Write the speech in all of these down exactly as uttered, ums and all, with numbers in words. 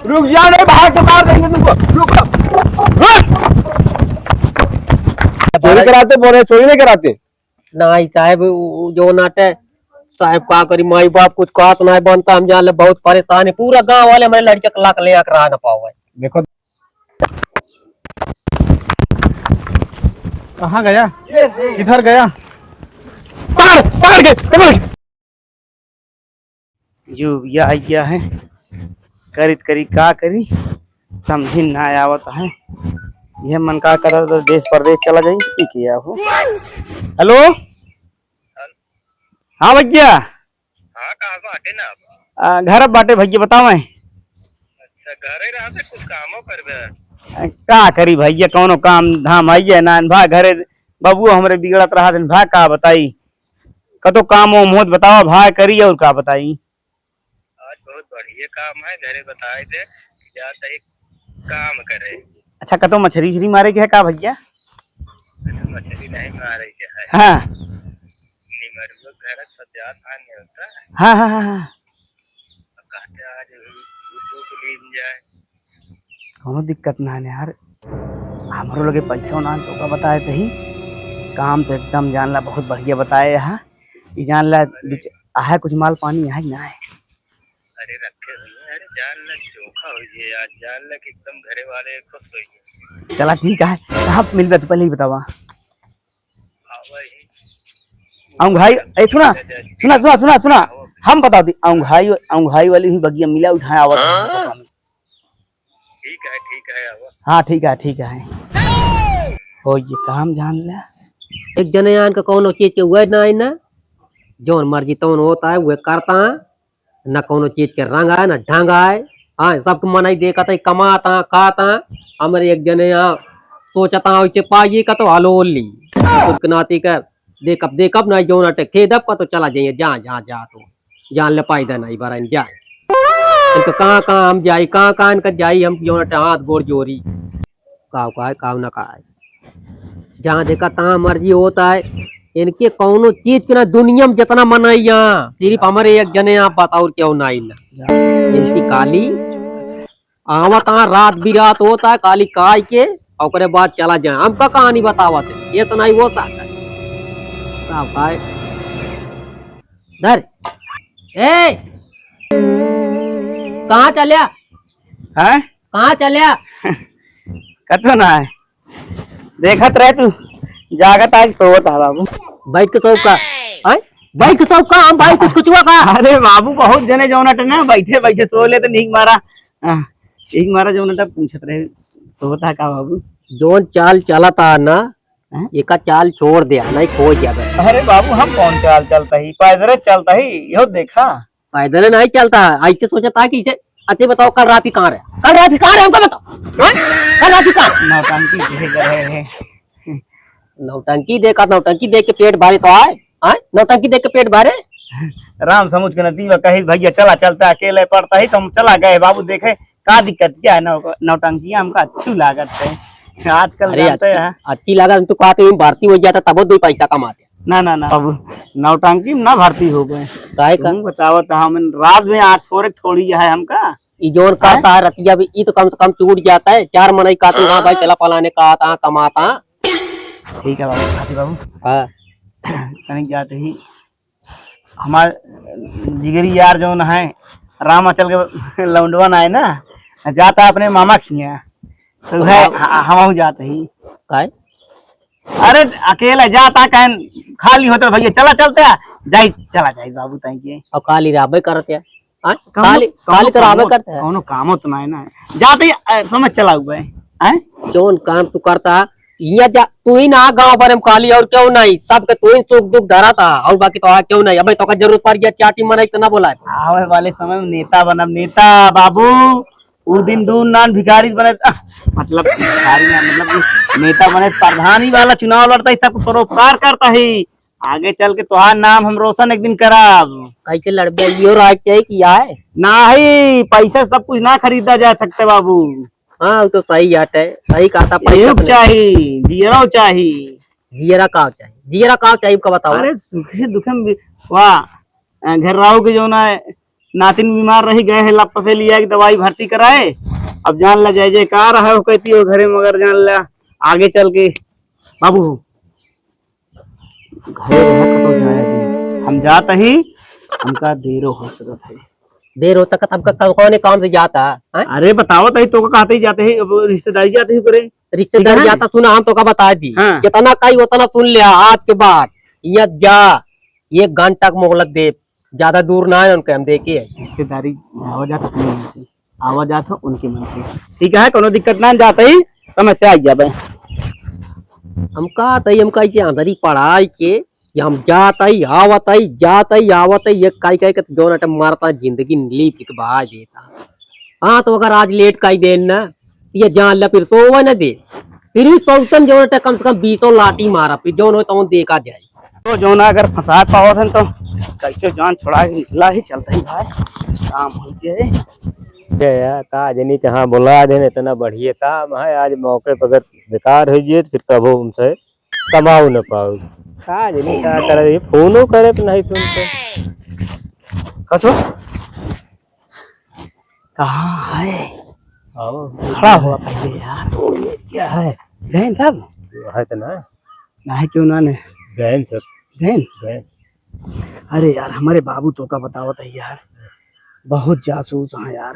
रुक जा, नहीं, बाहर से मार देंगे तुमको। रुक, रुक। चोरी कराते बोले, चोरी नहीं कराते। नहीं साहेब, उ, उ, जो नाटे साहेब का करी, माई बाप कुछ कहत नहीं बनता, हम जान ले बहुत परेशान है। पूरा गांव वाले हमारे लड़के के लाख ले आकर आ ना पावे। देखो, कहाँ गया? किधर गया? पकड़, पकड़ के, पकड़ के। जो या आइया है, करित करी का करी, समझी ना आवत है। यह मन का करत देश परदेश चला जाई, ई किया हो। हेलो, हाँ भैया। हाँ, कहाँ बाटे ना? आ, घर बाटे भैया, बतावे। अच्छा, घरे रहते कुछ कामो करबे? आ, का करी भैया, कौनो काम धाम है ये ना, भा घरे बबुआ हमरे बिगड़त रहा दिन, भा का बताई, कतो काम वाम होत बतावा, भा करी और का बताई। आज बहुत बढ़िया काम है, घरे बताए दे, जात ही काम करे। अच्छा, कतो मछरी उछरी मारे के है का भैया? मछली नहीं मारे के है। हाँ। निमरुआ घर सब जात है, नहीं होता है। हाँ, हाँ, हाँ, हाँ। अब कहते आज दूध दूध लीन जाए। कौनो दिक्कत ना है यार, हमरो लगे पैसा ना है, तो का बताए तही। काम तो एकदम जान ला बहुत बढ़िया बताए यहाँ। ई जान ला बिच-, आहे कुछ माल पानी आहे कि ना है? अरे रखे हुए, अरे जान ला चोखा हो जाए आज, जान ला कि एकदम घरे वाले खुश हो जाए। चला ठीक है, कहाँ मिलबे तू पहले ही बतावा। हाँ भाई। अउंघाई, ए सुना, सुना, सुना, सुना, सुना, हम बता दी, अउंघाई, अउंघाई वाली ही बगिया मिला उठाए आवत है। हाँ? ठीक है, ठीक है, आवा। हाँ, ठीक है, ठीक है। हो ये काम जान ले। एक जने आन का कौनो चीज के वह ना है ना, जौन मर्जी तौन होता है, वह करता है। न कौनो चीज के रंग आए, न ढंग आए। हाँ, सबके मनई देखत है, कमात है, खात है। हमरे एक जने यहाँ सोचत है, उसे पाइए का तो हलोल ली। खुद के नाती का देखब, देखब, नहीं जौन अटे खेदब का तो चला जाइए, जा, जा, जा तो। जान ले पायदा नहीं बरन, जा। इनका कहाँ, कहाँ हम जाई, कहाँ, कहाँ इनका जाई, हम जौन अटे हाथ गोड़ जोड़ी। काव का है, काव ना का है। जहाँ देखा तहाँ मर्जी होता है। इनके कौनो चीज के ना दुनिया में जितना मनई यहाँ, सिर्फ हमरे एक जने यहाँ बस और क्यों ना आई ना। इनकी काली आवत तहाँ रात बिरात होता है, काली काय के, ओकरे बाद चला जाए। हमका कहानी बतावत है, ये तो नहीं होता है। का भाई? धर। ए! कहाँ चल्या? हैं? कहाँ चल्या? कतो ना है। देखत रहे तू, जागत आज सोवत है बाबू। बैठ के सोव का? हैं? बैठ के सोव का? हम भाई कुछ कुछ हुआ का? अरे बाबू, बहुत जने जौन अटे ना, बैठे बैठे सो ले तो नीक मारा। हाँ, नीक मारा जौन अटे पूछत रहे, सोवत है का बाबू? जौन चाल चलत आ ना, हैं? एका चाल छोड़ दे, नहीं खो जाबे। अरे बाबू, हम कौन चाल चलता ही? पैदल चलता ही, यो देखा। पैदल नहीं चलता है, ऐसे सोचता है कि इसे, अच्छा बताओ, कल रात ही कहाँ रहे? कल रात ही कहाँ रहे, हमको बताओ। हैं? कल रात ही कहाँ रहे? नौटंकी किहे कर रहे हैं। नौटंकी देखा, नौटंकी देख के पेट भरे तो आए, हैं? नौटंकी देख के पेट भरे। राम समझ के नदी में कही, "भैया चला, चलता अकेले पड़ता ही," तो हम चला गए बाबू, देखे का दिक्कत क्या है। नौ-, नौटंकिया हमका अच्छी लागत है आजकल, अरे जानते अच्छी, हैं। अच्छी लागत, हम तो कहते हैं भर्ती हो जाता तब दो पैसा कमाते। ना, ना, ना, अब नौटंकी में ना भर्ती हो गए। काहे का? तुम बताओ तो हम रात में आज थोड़े थोड़ी है हमका। ई जोन हैं? कहता है रतिया भी, ई तो कम से कम चूट जाता है। चार मनई का तू, हाँ भाई, चला फलाने का आता, कमाता। ठीक है बाबू, खाती बाबू। हाँ। तनिक जाते ही हमार जिगरी यार जौन है, रामाचल के लौंडवा ना है ना, जाता अपने मामा खिया, तो है, हाँ। ह-, हमहू जात ही। काहे? अरे, अकेला जाता, कहन खाली होता, "भैया, चला, चलते हैं।" जाई, चला जाई बाबू, ताई के। और खाली रहबे करत है। हाँ? कौनो, खाली, कौनो खाली तो रहबे कामो, करत है। कौनो कामो तो ना है ना। जाते ही, अ, समझ चला हुआ है। हैं? जौन काम तू करता, इहाँ जा, तू ही ना गाँव भर में काली और क्यों नहीं, सबके तू ही सुख दुख धरा था, और बाकी तो आ क्यों नहीं, अबे तो का जरूरत पड़ गया, चाटी मनई तो ना बोला है। आवे वाले समय में नेता बनब, नेता बाबू, उ दिन दून नान भिखारी बने, आह, मतलब भिखारी ना, मतलब कि नेता बने, प्रधानी वाला चुनाव लड़ता ही, सबको परोपकार करता ही, आगे चल के तोहार नाम हम रोशन एक दिन करब। कैसे लड़बे, यो राज चाहिए कि आए? नाही, पैसा सब कुछ ना खरीदा जा सकते बाबू। हाँ, वो तो सही बात है, सही कहा था, पैसा एहू तो नहीं। चाही, जियरो चाही। जियरा का चाही? जियरा का चाही, का बताओ? अरे, सुखे दुखे में भी, वाह, अ, घर राहु के जो ना है, नातिन बीमार रही, गए हैं लप से लिया के दवाई भर्ती कराए। अब जान ला जय जयकार है, वो कहती हो घरे, मगर जान ला आगे चल के बाबू हो घरे रहा कतो जाए दी। हम जात ही, हमका देरो हो सकत है। देर होता का तब का कौने काम से जाता है? अरे बताओ तही तो का कहते ही जाते ही, अब रिश्तेदारी जाते ही करे। रिश्तेदार जाता सुना, हम तो का बता दी। हाँ। जितना कही उतना सुन लिया आज के बाद। ये जा, एक घंटा का मोहलत दे, ज्यादा दूर ना है उनके, हम देखे। रिश्तेदारी हो जाता सुना हमसे। आवा जात हो उनके मन से। ठीक है, कोनो दिक्कत ना, जाते ही समस्या आ जाबे। हम का तई, हम कैसे अंदर ही पढ़ाई के, ये हम जात आई, आवत आई, जात आई, आवत आई, ये काई काई के तो जौन अटे मारता जिंदगी लीप के बहा देता। हाँ, तो अगर आज लेट काई देन ना, ये जान ला फिर सोवे न दे। फिर भी सौतन जौन अटे कम से कम बीसों लाठी मारा, फिर जौन हो तौन देखा जाए। तो जौन अगर फंसा पावत हन तो कैसे जान छुड़ा के निकला ही चलता ही भाई, काम हो जाए। ये यार, का जनी कहाँ बुला देन, इतना बढ़िया काम है, आज मौके पर अगर बेकार हो जाए तो फिर कबो हमसे कमाऊ न पाऊ। का जनी का करे, फोनो करे तो नहीं सुनते। कसो? कहाँ है? आओ। खड़ा हुआ पहले यार। ओ, ये क्या है? गए सब? है तो ना। ना है क्यों ना ने? गए सब। गए? गए। अरे यार, हमारे बाबू तो का बतावत है यार, बहुत जासूस हैं यार।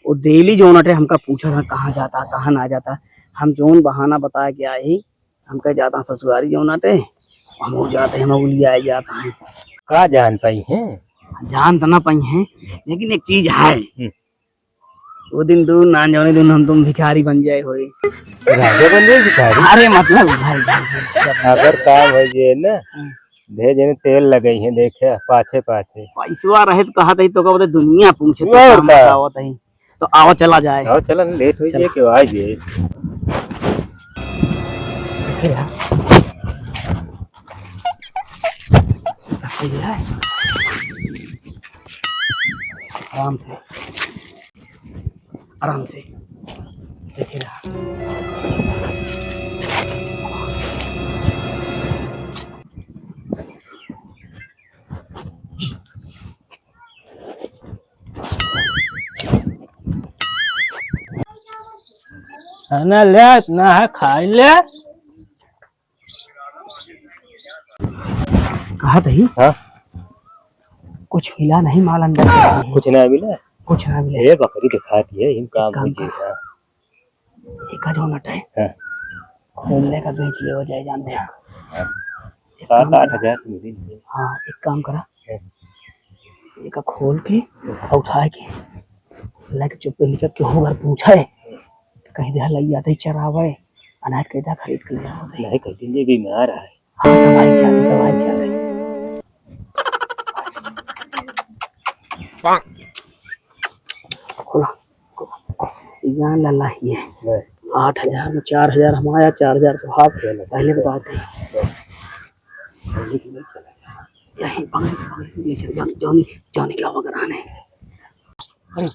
वो डेली जौन अटे हमका पूछत हैं कहाँ जाता, कहाँ ना जाता। हम जौन बहाना बता के आई, हमका जाता ससुरारी जौन अटे, हम हो जाते हैं, हम उलिया जाता है। का जान पाई हैं? जान तो ना पाई हैं, लेकिन एक चीज है। हम्म। वो दिन दूर ना, जौने दिन हम तुम भिखारी बन जाए होई। राजा बन जाए भिखारी? अरे मतलब भाई, भाई, भाई। अगर काम हो जाए ना, हाँ। भेजे में तेल लगे हैं, देखे पाछे पाछे। पैसवा रहे तो कहा तही तो का बता दुनिया पूछे तो और काम का? बतावत है। तो आओ चला जाए। आओ चला, लेट हो चला। जाए, क्यों आ जाए। आराम से, आराम से। देखे रहा। खाना ले, इतना है, खाई ले। कहा तही? हाँ? कुछ मिला नहीं माल अंदर से। कुछ ना मिला? कुछ ना मिला। ये बकरी दिखाती है, इनका एक काम कर। हाँ। एका जौन अटे, हाँ। खोलने का बेच ले हो जाए, जान दे। हाँ। एक सात काम आठ करा। हजार तो मिली नहीं। हाँ, एक काम करा। हाँ। एका खोल के, हाँ। और उठा के, लेके चुप्पे निकल के हो घर पहुँचाए, तो कहीं दे लइया दे चरावे, अनाज कैदा खरीद के ले आओ दे। नहीं, कहीं दिन ये बीमार है। हाँ, दवाई चाहे, दवाई चाहे। खोला। जान ला लाहिए। नहीं। आठ हजार में चार हजार हमारा, चार हजार तो हाफ। नहीं, नहीं। पहले बता दे। नहीं। यही पकड़ के, पकड़ के ले चल, जॉन-, जॉनी, जॉनी क्या वगैरह ने। अरे,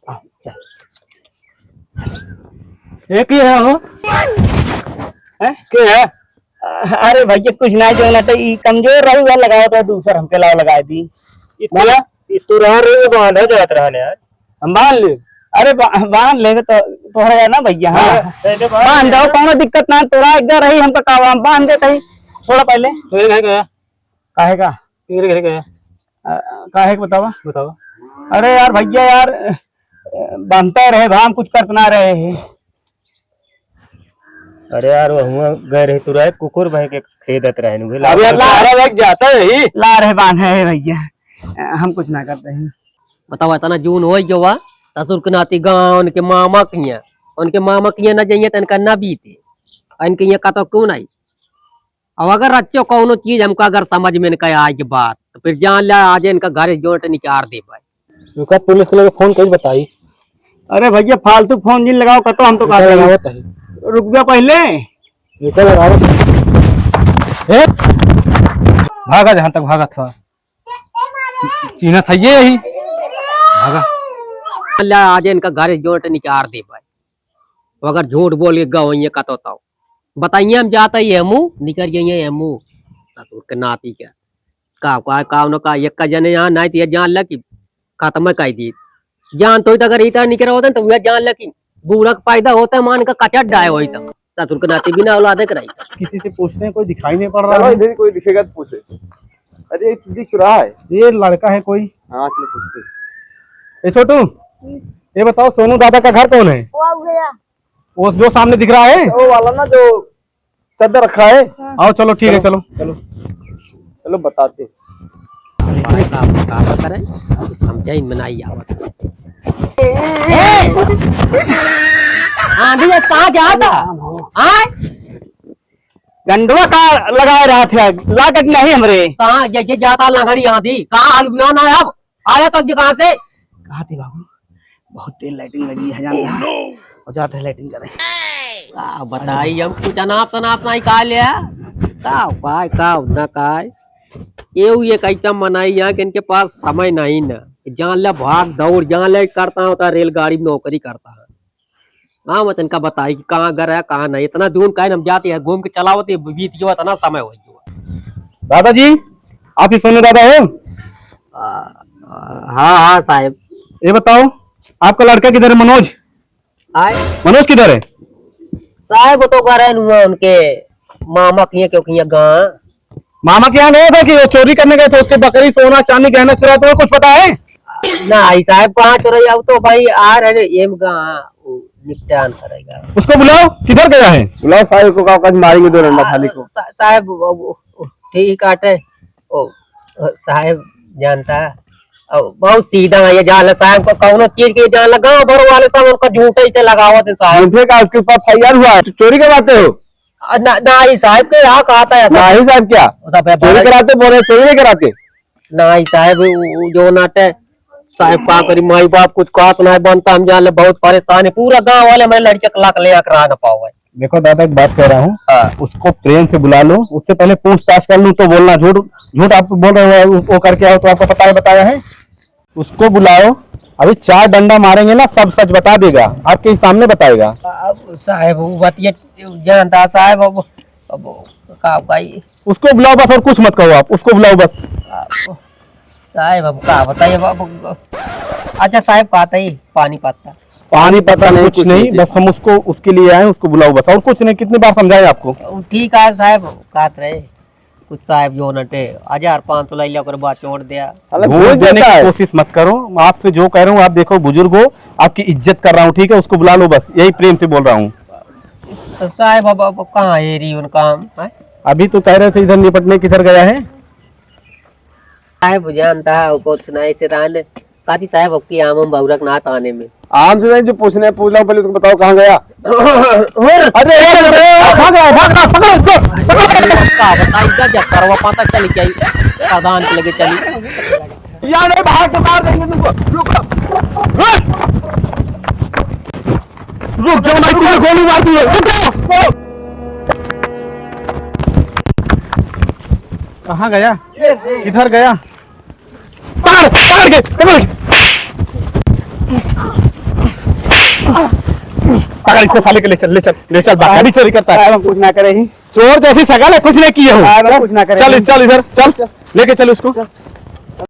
आ, चल। ये के है हो? हैं? के है? अरे भैया, कुछ ना, जो ना तो ई कमजोर रही, वह लगावत रहे, दूसर हमके लाओ लगाए दी। ई बोला? ई तू रहा रे, ये बांधा जात रहा ने यार। हम बांध ले। अरे बा-, बांध ले तो तोहरा है ना भैया, हाँ। हाँ, पहले बांध बांध दो, कौनो दिक्कत ना, तोरा एक रही, हमका का, हम बांध देते ही। छोड़ा पहले। तेरे घर गया? काहे का? तेरे घर गया? अ, काहे का बतावा? बतावा। अरे यार भैया यार, अ, बांधते रहे, हम कुछ करत ना रहे हैं। अरे यार, वो हुआ गए रहे, तू रहे कुकुर भाई के खेदत रहे नु, अब यार, ला रहे, जाता है ही। ला रहे बांधे है भैया, हम कुछ ना करते हैं। बतावा, इतना जून होई गवा, ससुर के नाती गाँव, उनके मामा के यहाँ, उनके मामा के यहाँ न जाइए तो इनका न बीते, और इनके यहाँ का तो क्यों नहीं। अब अगर अच्छो कौनो चीज हमका अगर समझ में इनका आए के बात, तो फिर जान ला आज इनका घर जोट निकाल दे भाई। रुका, पुलिस के लगे फोन कइल बताई। अरे भैया, फालतू फोन जिन लगाओ, कतो हम तो रुका, का लगावत है। रुक जा पहले। रुका, लगावत है। ए, भागा जहाँ तक भागा था। चीन्हा था ये ही। भागा। ला, आज इनका घर जोट निकाल दे भाई। वो अगर झूठ बोल के गवइये कतो तो। बताइए हम जाता ही हमू, निकल जाइए हमू। ससुर के नाती के। का, का, का, न का, एक का जने यहाँ नहीं तो ये जान ला कि खत्म कइ दी। जानत होइत अगर इतना निकरा होत है, तो वह जान ले कि बूढ़ा के पैदा होत है, मान का कचर डाय होइत है। ससुर के नाती बिना औलादे के रही। किसी से पूछते हैं, कोई दिखाई नहीं पड़ रहा चलो, है। इधर ही कोई दिखेगा तो पूछे। अरे, ये दिख रहा है। ये लड़का है कोई। हाँ, चलो पूछते हैं। ए छोटू, ये बताओ, सोनू दादा का घर कौन है? वो भैया। वो जो सामने दिख रहा है? वो वाला ना, जो चद्दर रखा है। हाँ। आओ, चलो, ठीक है, चलो। चलो, चलो, बताते। का, का, का करे? समझे ही में नाहीं आवत। ए! आंधी में कहाँ जाता? आय? गंडवा का लगाए रहा था, लागत नहीं हमरे। कहाँ ये, ये जाता लंगड़ी आंधी? कहाँ हाल बुला ना अब? आया तो कहाँ से? कहाँ थी बाबू? बहुत तेज लाइटिंग लगी है, जान रहा। और जाते हैं लाइटिंग करें। का बताई, हम कुछ अनाप शनाप नहीं का लिया। का उपाय, का ना का। ये हुई एक ऐसा मनाई यहाँ कि इनके पास समय नहीं ना। जान ले भाग दौड़, जान ले करता होता रेलगाड़ी में नौकरी करता है। हाँ, वचन का बताई कि कहाँ घर है, कहाँ नहीं। इतना जून काहे हम जाते हैं, घूम के चलावते, बीत गया इतना समय हो गया। दादाजी, आप ही सोनू दादा हो? आ, आ, हाँ, हाँ, साहेब। ये बताओ, आपका लड़का किधर है, मनोज? आय? मनोज किधर है? साहेब, वो तो घर है नुआ उनके मामा के यहाँ, क्योंकि यहाँ गाँ। मामा के यहाँ गए थे कि वो चोरी करने गए थे, उसके बकरी, सोना, चांदी, गहना चुराए, तुम्हें कुछ पता है? नहीं साहेब, कहाँ चोरई, अब तो भाई आ रहे हैं, एम कहाँ, वो निपटान करेगा। उसको बुलाओ, किधर गया है? बुलाओ साहेब को, कहा, आज मारेंगे दो डंडा खाली को। सा-, साहेब, वो, वो, वो, ठीक काटे, ओ, ओ, साहेब जानता है, ओ, बहुत सीधा है ये जाल है साहेब को, कौनो चीज के जान लगा, भर वाले सब उनका झूठे से लगावत है साहेब। झूठे का? उसके पास एफ आई आर हुआ है, तो चोरी करवाते हो? आ, ना, ना, ई साहेब के यहाँ कहा था ऐसा। ना, ई साहेब क्या? ओ, साहेब, चोरी बारह कराते, बोले चोरी नहीं कराते। ना, ई साहेब, उ, उ, जो नाटे, साहेब का करी, माई बाप कुछ कहत ना बनता, हम जान ले बहुत परेशान है। पूरा गांव वाले हमारे लड़के के लाख ले आकर आ ना पाओ है। देखो दादा, एक बात कह रहा हूँ, हाँ। उसको प्रेम से बुला लो, उससे पहले पूछताछ कर लूँ तो बोलना। झूठ, झूठ आप बोल रहे हो, वो करके आओ तो आपको पता है, बताया है? उसको बुलाओ, अभी चार डंडा मारेंगे ना, सब सच बता देगा, आपके ही सामने बताएगा। अब साहेब, वो बात ये जानता साहेब, अब, अब का भाई? उसको बुलाओ बस, और कुछ मत कहो आप, उसको बुलाओ बस। अब साहेब, अब का बताइए, अब, अब, अच्छा साहेब, का बताइए, पानी पत्ता। पानी पत्ता नहीं, कुछ कुछ नहीं, नहीं। बस हम उसको, उसके लिए आए, उसको बुलाओ बस, और कुछ नहीं। कितनी बार समझाए आपको? ठीक है साहेब, कहत रहे। कुछ साहेब जो नटे, हजार पाँच सौ लाई लिया, ओकर बाद छोड़ दिया। साला घूस घूस देने देता की है। कोशिश मत करो। मैं आपसे जो कह रहा हूँ, आप देखो, बुजुर्ग हो, आपकी इज्जत कर रहा हूँ, ठीक है? उसको बुला लो बस, यही प्रेम से बोल रहा हूँ। तो साहेब, अब, अब कहाँ है री उनका हम, हैं? अभी तो कह रहे थे इधर निपटने, किधर गया है? साहेब जानता है, वो कुछ नहीं से रहने। काजी साहेब, अब की आम हम बउरक ना ताने में। आम से नहीं, जो पूछने पूछ लो, पहले उसको बताओ कहाँ गया। अरे, अरे, अरे, भाग रहा है, भाग रहा है, पकड़ो उसको, पकड़ो। का बताई, इधर जा, करवा पाता चली जाई, प्रधान के लगे चली। यार, नहीं, बाहर से मार देंगे तुमको। रुको। रुक। रुक जाओ, मैं तुझे गोली मार दूंगा। रुक जाओ। कहाँ गया? किधर गया? पकड़, पकड़ के, पकड़। पकड़ इसको, साले के ले चल, ले चल, ले चल, बकरी चोरी करता है। साहब, हम कुछ ना करे ही। चोर जैसी शकल है, कुछ नहीं किए हो। साहब, हम कुछ ना करे चल, ही। चल इधर, चल, लेके चल उसको।